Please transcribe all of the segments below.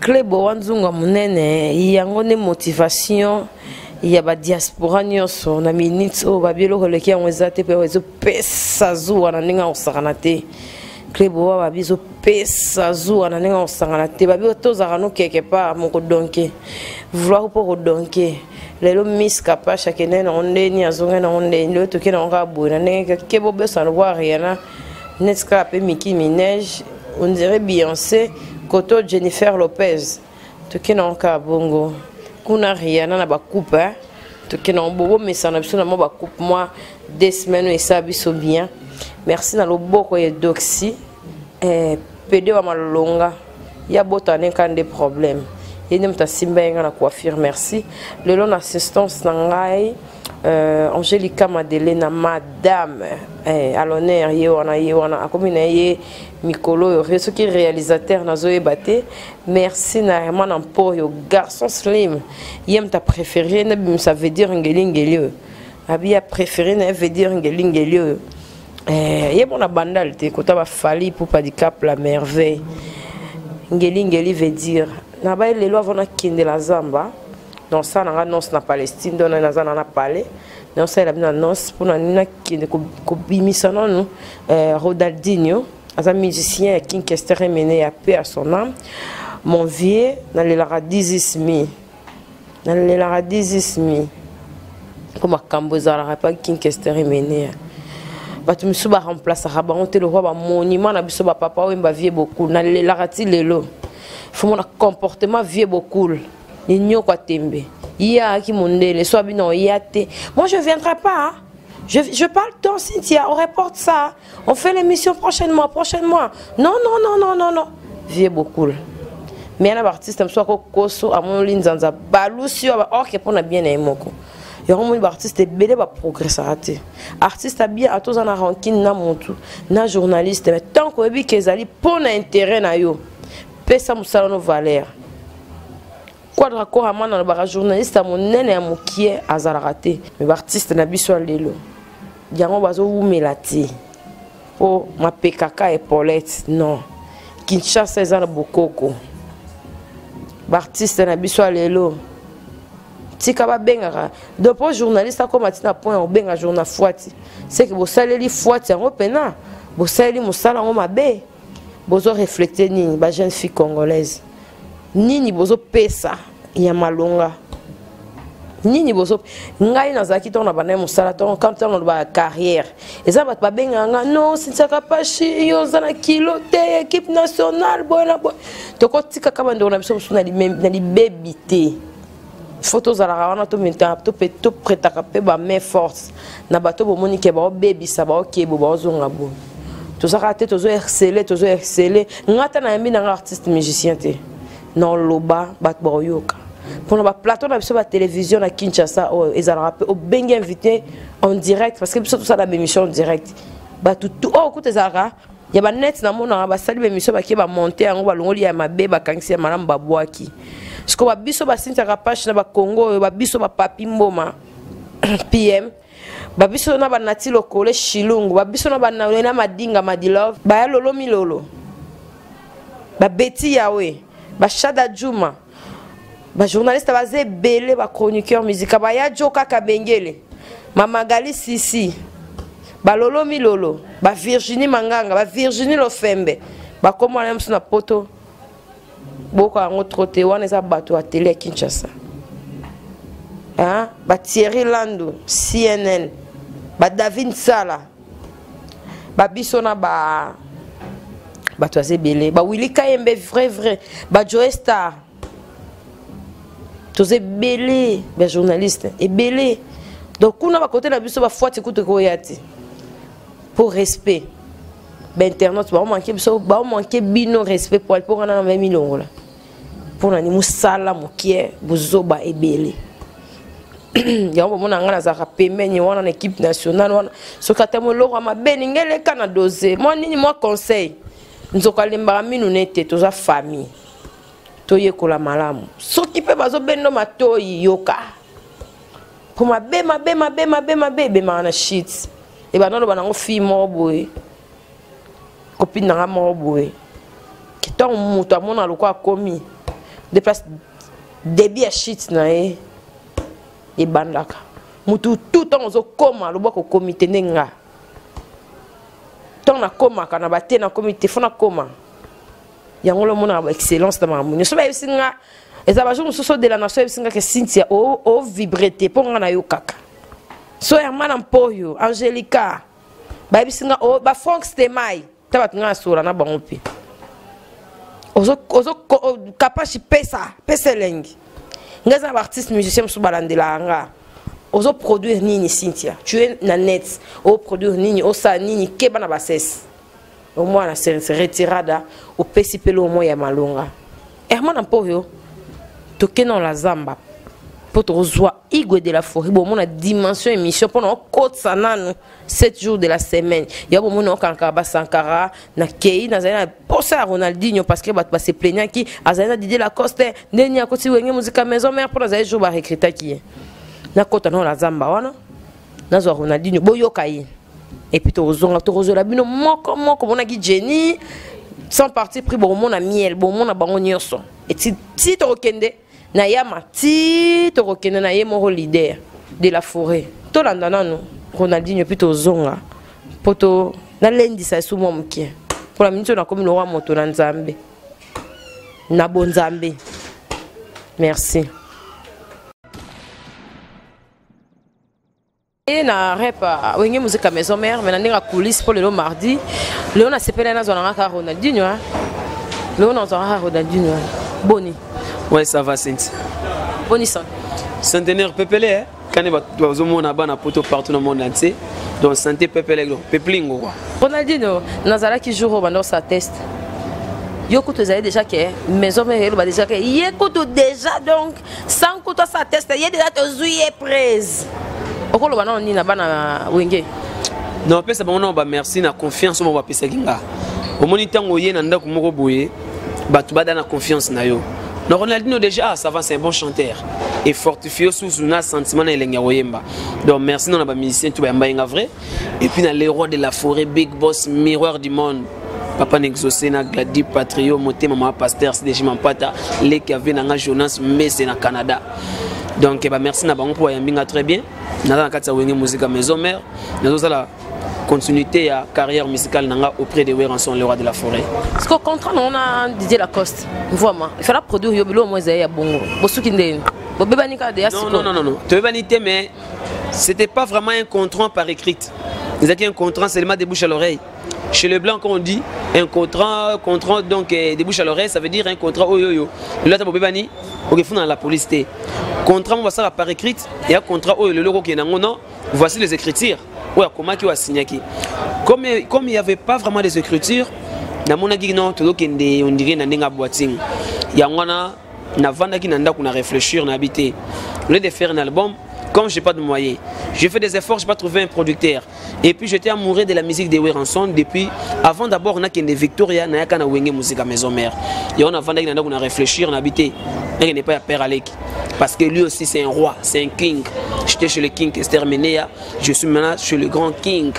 Clebo wa nzunga monene yango nde motivation ya badiaspora nyonso na minute oyo babi eloko eleki yango eza te mpe ezopesa zuwa na ndenge ya kosakana te. Clebo wa babi ezopesa zuwa na ndenge ya kosakana te. Babi tozalaka no quelque part moko donke vouloir mpo kodonke lelo Miss Kapash akendaki nango ndeni, azongai nango ndeni, lelo tokei nango kaka boye na ndenge ke bobesana lokola Rihanna neti kaka mpe Miki Minege, on dirait Beyoncé koto Jennifer Lopez. Tokei nango kaka bongo kuna Rihanna na bacoupe, tokei nango bobomesana biso na mwa bacoupe mwa 2 semaines oyo esala biso bien. Merci na loboko ya Doxy, pede wa malonga ya bota ne nka nde problème ye nde moto asimba ye nga na coiffure. Merci lelo na assistance na ngai, Angélika Madelena, madame à l'honneur. Ye wana, ye wana akomi na ye mikolo oyo soki réalisateur nazoyeba te. Merci na Herman Ampoyo, garçon slim, ye moto apréféré nabimisa veut dire ngelingeli oyo abi ya préféré na ye veut dire ngelingeli oyo. Ye mona bandal te kota bafali pupa du Cap la merveille ngelingeli veut dire na baye lelo avant nakendela zamba. Donc ça nanga annonce na Palestine, donc naza na palais, naosalela bino annonce mpona nini nakende kobimisa nanu Rodaldinho, aza musicien ya King Kester Emene ya paix à son âme, mon vieux. Nalelaka 10 mi, nalelaka 10 mi mpo makambo ezalaka epa King Kester Emene. Bato misusu baremplaçaka bango te lokwa bamonument na biso bapapa oyo bavie Bokul. Nalelaka ti lelo, fomona comportement vieux Bokul ninyoko atembe ye ayaki mondele so abino oya te. Moi, je viendrai pas, hein. Je parle temps, Cynthia, on reporte ça, on fait l'émission prochainement, prochainement. Non, non, non, non, non, non, vieux Bokul. Mais yana baartiste mosusu akokoso amoni nzanza balusi oyo orke mpona bien na ye moko. Yango moni baartiste ebele baprogressaka te. Artiste abien ata oza na rancune na motu na journaliste, mais tant koyebi ke ezali mpo na intérêt na yo, pesa mosala no valeur. Quadra Koraman alobaka journaliste ya monene ya mokie azalaka te. Mais baartiste na biso ya lelo yango bazowumela te mpo mapekaka epaulette. Non, Kinshasa eza na bokoko. Baartiste na biso ya lelo tika babengaka donc mpo journaliste akóma ntina point ya kobenga journa fwati seke bosaleli fwati yango mpena bosaleli mosala yango mabe. Bozoreflecte nini bajeune fille congolaise? Nini bozopesa ya malonga? Nini bozo? Ngai nazalaki ntongo na bandai mosala, ntongo ntango nalobaka carrière, eza bato babengaka nga: "Non, Cynthia Kapashi, yo oza na kilo te, équipe nationale boye na boye." Tokotikaka bandeko na biso mosusu na libebi te. Fo tozalaka wana, toprêtaka mpe bamain forte na bato bomoni ke baobebisa, baokebo, baozonga boye. Tozalaka te, tozo exceller, tozo exceller. Nga ta nayambi nanga artiste musicien te, na oloba bato baoyoka mpona baplateau na biso batélévision na Kinshasa oyo ezalaka mpe obengi invité en direct, parce que biso tosala baémission en direct. Bato tu oyo kuta ezalaka ya banet, namonaka basali baémission, bakie bamonte yango, balongoli ya mabe, bakangisi ya malamu, babwaki. Sikoyo babiso basintiaka page na bakongo oyo, babiso bapapi mboma pm, babiso na banati lokole shilungu, babiso na banana madinga madilove, baya lolo milolo, babeti yawe, bashada juma, bajournaliste baza ebele, bachroniqueur musica baya jo kaka bengele, mamagali sisi, balolo milolo, bavirginie manganga, bavirginie lofembe, bakoma na mosu na poto boyoka yango trop te. Wana eza bato ya tele ya Kinshasa, bathierry Lando CNN, badavid Nsala, babiso na ba bato aza ebele, bawili Kayembe, vrai vrai, bajoe star. Toza ebele, bajournaliste ebele. Donc kuna bakote na biso bafwati kutu ekoya te pour respect. Bainternaute baomanke biso, baomanke bino respect po mpo wana na milongola mpona ni mosala mokie bozoba ebele. Yango bomona ngai nazalaka pembeni wana na équipe nationale wana. Soki ata moloko ya mabe ninga eleka na dose mwa nini, mwa conseil, nzoka alembaka minu nete toza famille. Toyekola malamu. Soki mpe bazobenda matoi, yoka mpo mabe mabe mabe mabe mabe ebemaka na shit. Ebanda oloba nango fille moko boye, copine nanga moko boye, ntango moto amona lokwa akomi De place début ya shit na ye ebandaka mutu tout ntango ozokoma lobwaka okomi te nde nga ntango nakomaka na bate nakomi te fo nakoma yango lomonaka ba excellence na makambo nyonso bayebisi nga eza bajour mosusu odela na so oyebisi nga ke cynthia ovibre te mpo nga nayokaka so hermana mpoyo angelica bayebisi nga ba frank stemai ta bato nga nasola na bango mpe ozo ozo kapashi pesa pesa elengi nga eza na baartiste musicien mosusu balandelaka nga ozo produire nini cynthia tu es na net oproduire nini osala nini keba na basese omwana se retirada opesi mpe loo moi ya malonga herman mpoyo tokende na zamba mpo tokozwa igwe de la forêt bomona dimension émission mpo na okotisa nanu 7 jours de la semaine ya bomona okankaka basankara nakei nazali na posa ya ronaldinho parce que bato base plaignaki azali na didier lacoste ndeni akoti wenge muzika maison mare mpo nazali jour barecrutaki ye nakota nao na zamba wana nazwa ronaldinho boyoka ye epuis tokozonga tokozwela bino moko moko monaki jenny sans parti pris bokomona miel bomona bango nyonso eti ti tokokende na yama ti tokokende na ye moko leader de la forêt tolanda nanu ronaldinho mpe tozonga mpo to nalendisa esu mwa moke mpo na miniti oyo nakomi lokola moto na nzambe na bonzambe merci ye na rep ah, wenge muzika maison mère mais na ndenge ya coulisse mpo lelo mardi lelo nasepelai nazwa na nga kaka ronaldinho lelo nazwa kaka ronaldinho boni ouais ça va Cynthia boni santé centenaire pepele eh? kane bazomona bana poto partout na monde entier donc santé pepele donc peplingo quoi ronaldinho nazalaki jour oyo banda osala test yo kutu ezali déjà ke maison mère eloba déjà ke ye kutu déjà donc sans kutu asala test ye déjà tozwi ye prese okoloba nano nini na bana wenge na opesa bango nao bamerci na confiance oyo bapesaki nga omoni ntango oye na ndako moko boye bato bada na confiance na yo na ronaldino déjà ah, ça va c'est un bon chanteur et fortifie yo susu na sentiment na elengi ya koyemba donc merci nao na bamusicien tu bayamba ye nga vrai et puis na le roi de la forêt big boss miroir du monde papa na exaucé na gladi patrio motema mama pasteur cdg mampata leki ave na nga jonas mbese na canada donc ba merci na bango mpo bayambi nga très bien naza na kati ya wenge musica maison mère nazosala continuité ya carrière musicale na nga auprès de Werrason le roi de la forêt parce que contrat na ona Didier Lacoste vraiment il fallait produire yo biloko mo ezali ya bongo bosuki ndeni bobebani kaka deya sikoyo non non non non toyebani te mais c'était pas vraiment un contrat par écrite ezalaki un contrat seulement de bouche à l'oreille Chez les blancs, quand on dit un contrat, contrat donc eh, de bouche à l'oreille, ça veut dire un contrat oyo yo. Là, t'as bobebani, ok, fond dans la police té. Contrat, on va ça par écrite, il y a contrat oyo le logo qui est non, voici les écritures. Oyo comment qui a signé qui. Comme comme il n'y avait pas vraiment des écritures, namonaki non tozokende on dirait na ndenge boiting yango wana navandaki na ndako na réfléchir na habité au lieu de faire un album comme j'ai pas de moyens j'ai fait des efforts j'ai pas trouvé un producteur Et puis j'étais amoureux de la musique de Werrason depuis avant d'abord nakende Victoria nayaka na Wenge Musica Maison Mère. Et on a vendaki na ndako na réfléchir na habité. Ndenge n'est pas ya père Aleki parce que lui aussi c'est un roi, c'est un king. J'étais chez le king Esther Menea, je suis maintenant chez le grand king,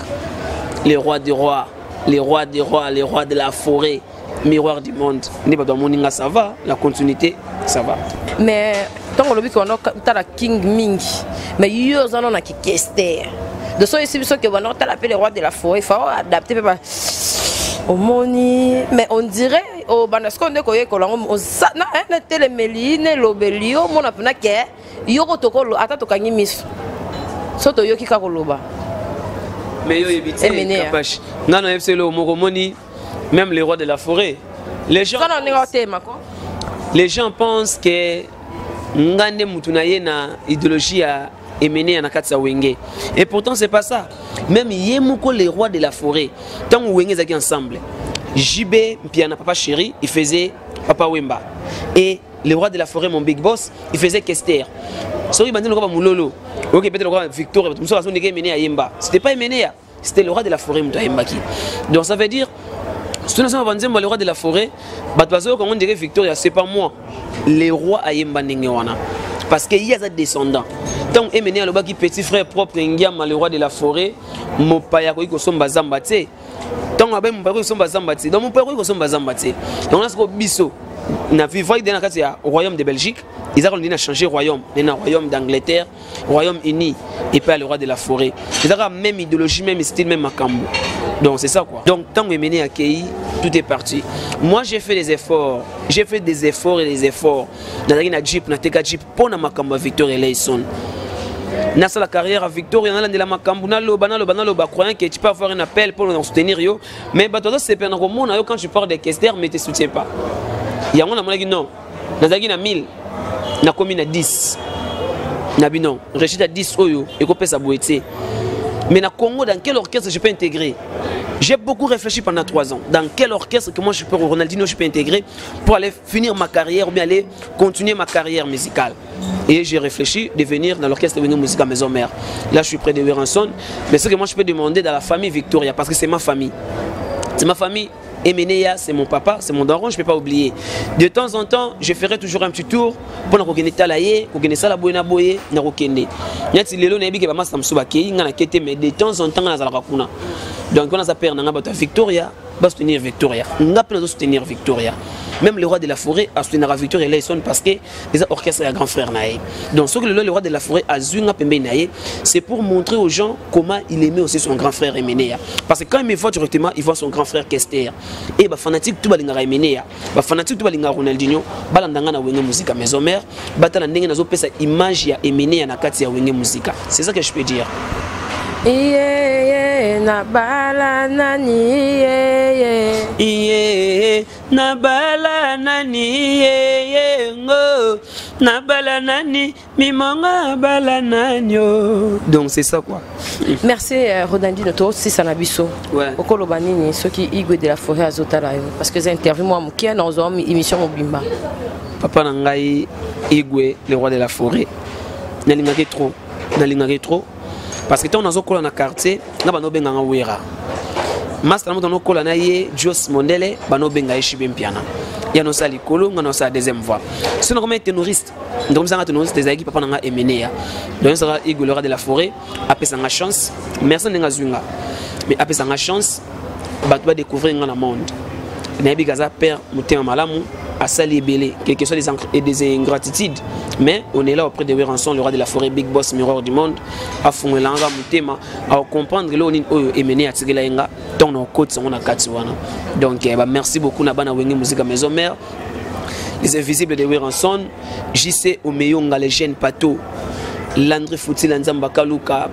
le roi des rois, le roi des rois, le roi de la forêt, miroir du monde. Nde bato bamoni nga ça va, la continuité ça va. Mais ntango olobi ke wana otala king mingi mais yo oza nano na kikester de so oyesi biso ke wana otala mpe le roi de la forêt fa oadapte mpe ba omoni mais on dirait obanda sikoyo nde koyekola yango na telemeli na elobeli yo omona mpena ke yoko tokolo ata tokangi miso so toyoki kaka koloba mais yo oyebi te kapash nga na yebisi eloko moko omoni même le roi de la forêt les gens les gens pensent que nga nde mutu na ye na idéologie ya emene na kati ya wenge et pourtant c'est pas ça même ye moko le roi de la forêt ntango wenge ezalaki ensemble JB Mpiana papa chéri il faisait papa Wemba et le roi de la forêt mon big boss il faisait Kester soki bandi lokola mulolo oke peut-être lokola Victor bato mosusu bazondeke emene ya yemba c'était pas emene ya c'était le roi de la forêt moto ayembaki donc ça veut dire soki nasoma banzembo le roi de la forêt bato bazoyoka yango ndenge victoria c'est pas moi le roi ayemba ndenge wana parce que ye aza descendant ntango emene alobaki petit frère propre ngiama le roi de la forêt mopaya akoki kosomba zamba te ntango abai mopaya akoki kosomba zamba te donc mopaya akoki kosomba zamba te yango na sikoyo biso Na vivre na kati ya royaume de Belgique, eza kaka na changer royaume, na royaume d'Angleterre, Royaume-Uni et pas le roi de la forêt. Eza kaka même idéologie, même style, même makambo. Donc c'est ça quoi. Donc tant que Emeneya akei, tout est parti. Moi j'ai fait des efforts, j'ai fait des efforts et des efforts. Nazalaki na Jeep, na teka Jeep mpo na makambo ya Victor Eleison. Nasala carrière à Victoria, nalandela makambo, naloba, naloba, naloba, croyant que tu peux avoir un appel pour nous soutenir yo. Mais bato bazosepela na komona yo quand tu parles de Kester, mais te soutient pas. Yango namonaki non. Nazalaki na 1000, nakomi na 10. Na bino, rechute ya 10 oyo ekopesa boye te. Mais na Congo, dans quel orchestre je peux intégrer? J'ai beaucoup réfléchi pendant 3 ans. Dans quel orchestre que moi je peux, Ronaldinho, je peux intégrer pour aller finir ma carrière ou bien aller continuer ma carrière musicale. Et j'ai réfléchi de venir dans l'orchestre Wenge Musica Maison Mère. Là, je suis près de Werrason. Mais ce que moi je peux demander dans la famille Victoria, parce que c'est ma famille. C'est ma famille. Emeneya, c'est mon papa, c'est mon daron, je ne peux pas oublier. De temps en temps, je ferai toujours un petit tour pour na kokende tala ye, kokende sala boye na boye, na kokende. Neti lelo nayebi ke ba masta mosusu bakei, nga na kete, mais de temps en temps nga nazalaka kuna. Donc wana za père na nga bato ya Victoria, ba soutenir Victoria. Nga pe nazo soutenir Victoria. Même le roi de la forêt a soutenir Victoria Eleison parce que eza orchestre ya grand frère na ye. Donc ce que le roi de la forêt a zui nga pembeni na ye, c'est pour montrer aux gens comment il aimait aussi son grand frère Emeneya. Parce que quand il me voit directement, il voit son grand frère Kester. Et ba fanatique tout balingaka Emeneya, ba fanatique tout balingaka Ronaldinho, balanda nga na Wenge Musica Maison Mère, batala ndenge nazo pesa image ya Emeneya na kati ya Wenge Musica. C'est ça que je peux dire. Iye na bala nani iye. Iye na bala nani iye ngo na bala nani mimonga bala nani yo. Donc c'est ça quoi. Merci Ronaldinho, toi aussi ça na biso. Ouais. Okoloba nini soki Igwe de la forêt azotala yo parce que za interview moi mokia na ozo émission mobimba. Papa na ngai Igwe le roi de la forêt. Nalingaki trop, nalingaki trop parce que tant nazo kola na quartier na bano benga nga wera. Master na moto kola na ye Jos Mondele bano benga ye Shibe Mpiana. Ya no sali kolo nga no sa deuxième voix. Sinon comme ténoriste, donc ça ténoriste ezalaki papa na nga Emeneya. Donc ça Igwe le roi de la forêt apesa nga chance. Merci ndenge azwi nga. Mais apesa nga chance bato ba découvrir nga na monde. Nayebi kaza père motema malamu asali ebele, quelle que soit des ingratitudes, mais on est là auprès de Werrason, le roi de la forêt, big boss, miroir du monde, afungela nga motema, a comprendre le nini oyo emene atikela ye nga ntango na okotisa yango na kati wana. Donc bah, merci beaucoup na bana Wenge Musica Maison Mère, les invisibles de Werrason, JC Omeyonga, les jeunes pato, Landry Foutila Nzamba Kaluka,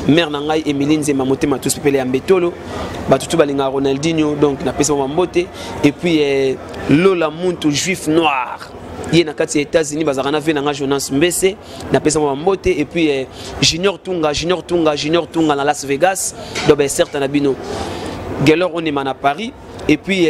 mère na ngai Emilie Nzemba motema tous pepele ya Mbetolo, bato tout balinga Ronaldinho, donc na pesa mwa mbote. Et puis Lola Muntu juif noir ye na kati ya États-Unis bazalaka na vie na nga Jonas Mbese na pesa mwa mbote. Et puis Junior Tunga, Junior Tunga, Junior Tunga na Las Vegas, donc ben certes na bino Gelor Onema na Paris. Et puis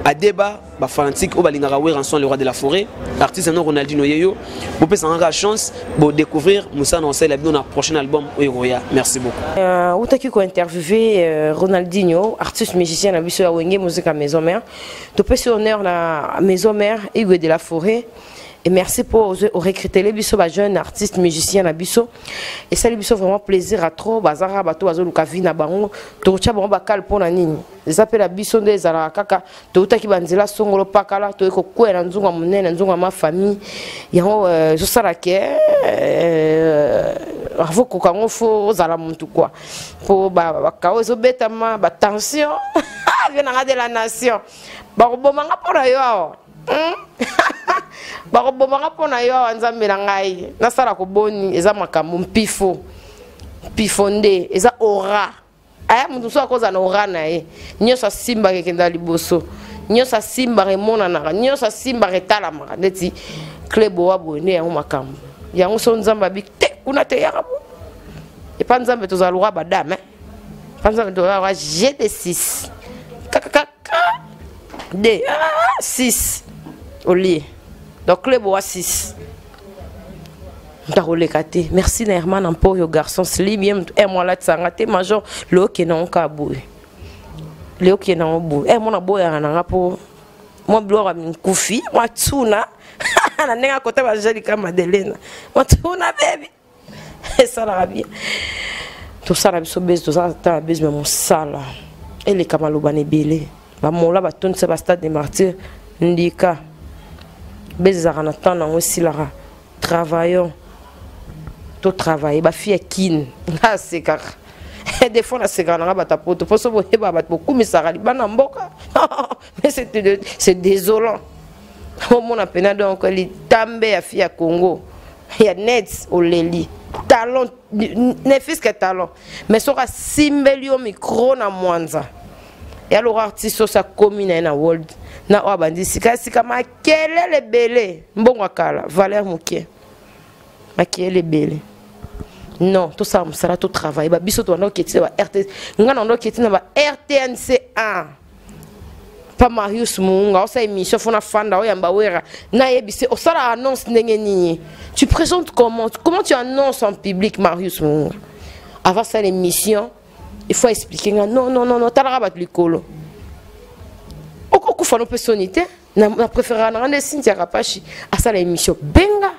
Adeba ba fanatique oyo balingaka Werrason le roi de la forêt, artiste no Ronaldinho yeyo, bopesa nga chance bo découvrir Moussa Nansel la bino na prochain album oyo ekoya. Merci beaucoup. Outaki ko interviewer Ronaldinho, artiste musicien na biso ya Wenge Musica Maison Mère. Topesi honneur na Maison Mère Igwe de la forêt. Et merci pour recruter les biso ba jeunes artistes musiciens na biso. Et ça les biso vraiment plaisir à trop bazara bato bazoluka vie na bango. Tocha bango bakal pona nini. Les appels à biso nde ezalaka kaka toutaki banzela songolo pakala toyeko kwela nzunga monene nzunga ma famille. Yango ezosala ke avo koka ngo fo ozala mutu quoi. Po ba kao ezobetama ba tension. Viens na de la nation. Ba koboma nga pona yo awa. Ba koboma nga pona yo awa nzambe na ngai. Nasala koboni eza makambo mpifo. Mpifo nde eza aura. Aya mutu so akoza na aura na ye. Nyonso asimbaka ekenda liboso. Nyonso asimbaka emonanaka. Nyonso asimbaka etalamaka. Neti Clebo wa boye nde yango makambo. Yango so nzambe abi te kuna te yaka bo. Epa nzambe tozala lokola ba dame, hein. Epa nzambe tozala lokola G de 6. Kaka kaka D, ah, 6. Olie. Donc Clebo wa 6. Ntakoleka te. Merci na Herman Ampoyo garçon slim ye mutu eh moi la tsanga te major le oke na onka boye. Le oke na obo. Eh mona boya na nga po moi biloko ya minkufi, moi tsuna. Na ndenge akota ba Angelica Madelena. Moi tsuna baby. Esalaka bien. Tosala biso base, tozala ta na base mais mosala. Eleka maloba na ebele. Ba mola batondisa ba stade des martyrs ndika. Buzz ezalaka na temps nango esilaka. Travaillons. To travailler ba fille ya kin. Nga asekaka. Des fois nasekaka nanga bato ya poto mpo so boyeba bato bokumisaka libanda mboka. Mais c'est désolant. Omona pena donc litambe ya fille ya Congo ya net oleli talon ne fils que talon mais soki asimbeli yo micro na mwanza ya loko artiste oso akomi na ye na world na oyo abandi sika sika makelele ebele mbongo ya kala valeur moke makelele ebele. Non, tosala mosala, totravaille. Babiso tobanda oketi na ba rt, ngai na banda oketi na ba RTNC 1 pa Marius Muunga osala émission fo nafanda oyamba wera nayebise osala annonce ndenge nini, tu présentes comment, comment tu annonces en public. Marius Muunga avant sala émission, il faut expliquer nga. Non, non, non, non, talaka bato likolo okokufa no mpe soni te. Na préférera nanga nde Cynthia Kapashi asala émission. Benga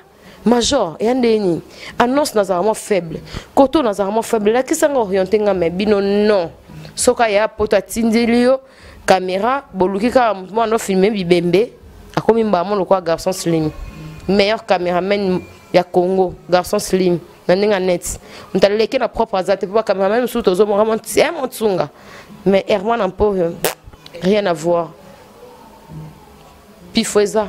major eya nde nini annonce, nazala mwa faible koto, nazala mwa faible, lakisanga, oriente nga. Me bino non, soki aya poto atindeli yo caméra, boluki kaka motu mwana ofilme bibembe, akomi mbamo lokola Garçon Slim, meilleur caméraman ya Congo. Garçon Slim na ndenge ya net, moto aleki na propre aza te, mpo bacameraman mosusu tozomona montsunga, mais Herman Emporio, rien à voir. Pifo eza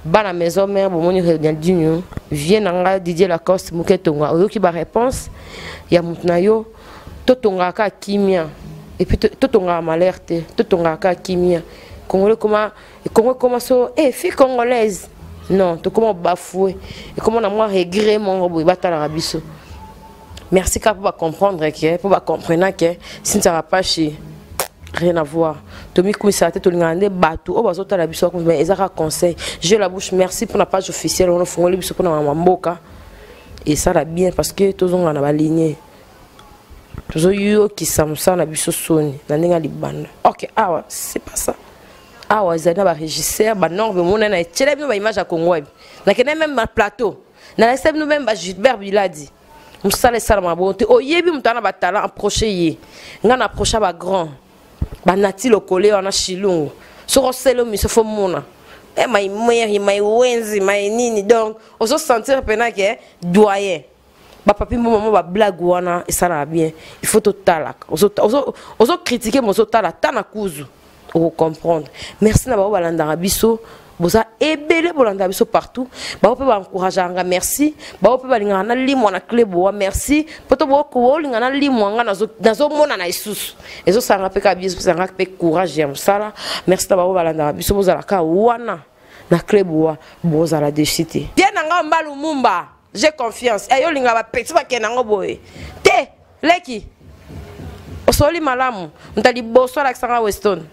bana maison mère. Bomoni Ronaldinho, vie na nga Didier Lacoste moke tonga, oyoki baréponse ya motu na yo. Totongaka kimia et puis totongaka malheur te, totongaka kimia. Congolais koma, Congo ekoma so eh, fille congolaise non, tokoma bafoué, ekoma na mwa regret moko boye batalaka biso. Merci kaka mpo bacomprendre ke, mpo bacomprena ke Cynthia Kapashi, rien à voir. Tomikumisaka te, tolingaka nde bato oyo bazotala biso, mais eza kaka conseil. J'ai la bouche. Merci mpona page officielle wana ofungoli biso mpona mama mboka, esala bien parce que tozonga na baligne, tozoyokisa mosala na biso soni na ndenge ya libanda. Ok, awa c'est pas ça. Awa ezali na barégisseur, banorme omona na etiela bino baimage ya Congo. Wabi nakende même na plateau, nalakisa bino même bagilbert Biladi. Mosala esalama bongo te. Oyebi moto ana batalent, approche ye. Ngai na approche bagrand banati lokole wana shilungu. Soki osala miso fo mona e mai meri mai wenzi mai nini, donc ozosentir mpena ke doyen bapapi mbo mama bablague wana esalaka bien. Il faut totalaka, ozocritique mo ozotala ta na kuzu, okocomprendre. Merci na bango balandaka biso, boza ebele, bolandaka biso partout. Bango mpe baencourageaka nga, merci. Bango mpe balingaka na limwa na clé boa, merci. Po to bolinga na limwa nga nazomona na lisusu, ezosanga mpe kaka biso, ezosanga mpe courage ya mosala. Merci na bango balandaka biso, bozalaka wana na clé boa, bozala déçu te. Bien na nga mbalu mumba, j'ai confiance. Eyo olinga bapeti bakende yango boye te. Leki osoli malamu, moto liboso alakisanga Weston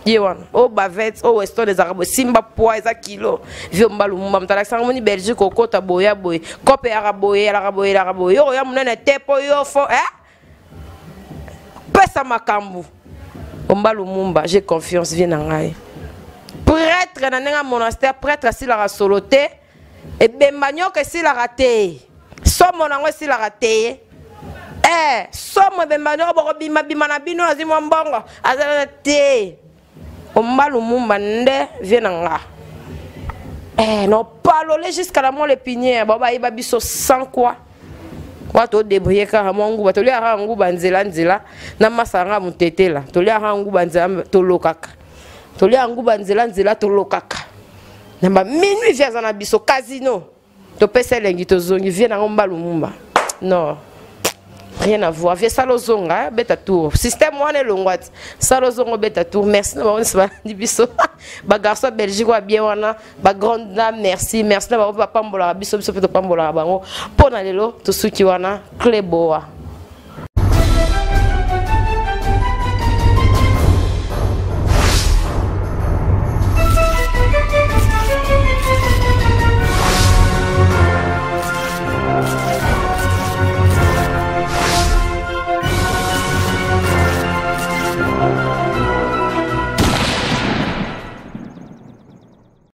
ye wana o bavette o Weston ezalaka boye, simba poids eza kilo. Vio mbalu mumba, moto alakisanga moni Belgique okota boya boye, kope eyaka boye, elaka boye, elaka boye, yo oya monene te mpo yo fo eh? Pesa makambo ombalu mumba, j'ai confiance. Vie na ngai prêtre na ndenge ya monastère, prêtre asilaka solo te, ebemba nyoka esilaka te, somo nango esilaka te. Eh, somo ebemba nyoka bokobimabima na bino, azwi mwa mbongo azala te. Ombalu mumba nde vie na nga. Eh, no palole jusqu'à la moelle épinière, bao bayeba biso sans quoi wa todébrouille kaka mwa nguba, toliaka nguba nzela nzela na masanga motetela, toliaka nguba nzela, tolokaka, toliaka nguba nzela nzela, tolokaka na baminuit. Vie aza na biso casino, topesa elengi, tozongi. Vie nango mbalu mumba, non, rien à voir. Vie sala ozonga beta tour, système wana elongwa ti sala ozonga obeta tour. Merci na bango nyonso balandi biso, bagarçon ya Belgique oyo bien wana, bagrande dame, merci, merci na bango mpe bapambolaka biso, biso mpe topambolaka bango. Mpo na lelo tosuki wana, clé boa.